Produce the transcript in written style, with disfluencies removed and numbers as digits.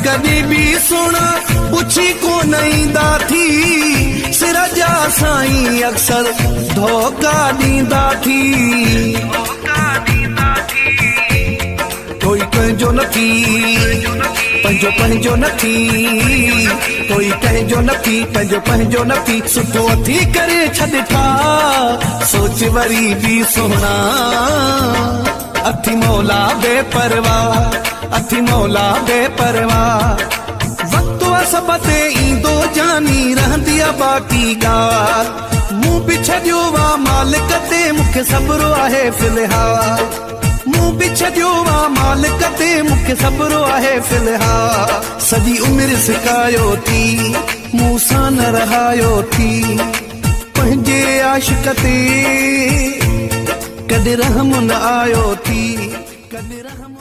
ڪڏهن به سهڻا پڇي ڪونه ايندا ٿي. سر جا سائين اڪثر ڌوڪا ڏيندا ٿي. ڪوئي ڪنهن جو نه ٿي، پنهنجو پنهنجو نه ٿي. ڪوئي ڪنهن جو نه ٿي، پنهنجو پنهنجو نه ٿي. سٺو اٿي ڪري ڇڏ ٺاهه، سوچ وري به سهڻا. اٿي مولا بي پرواهه، اٿي مولا بي پرواهه. وقت آ سڀ تي ايندو جاني، رهندي آ باقي ڳالهه. مون به ڇڏيو آ مالڪ تي، مون کي صبر آهي في الحال. مون به ڇڏيو آ مالڪ تي، مون کي صبر آهي في الحال. سڄي عمر سڪايو ٿي، مون سان نه رهايو ٿي. پنهنجي عاشق تي ڪڏهن رحم نه آيو ٿي، ڪڏهن رحم.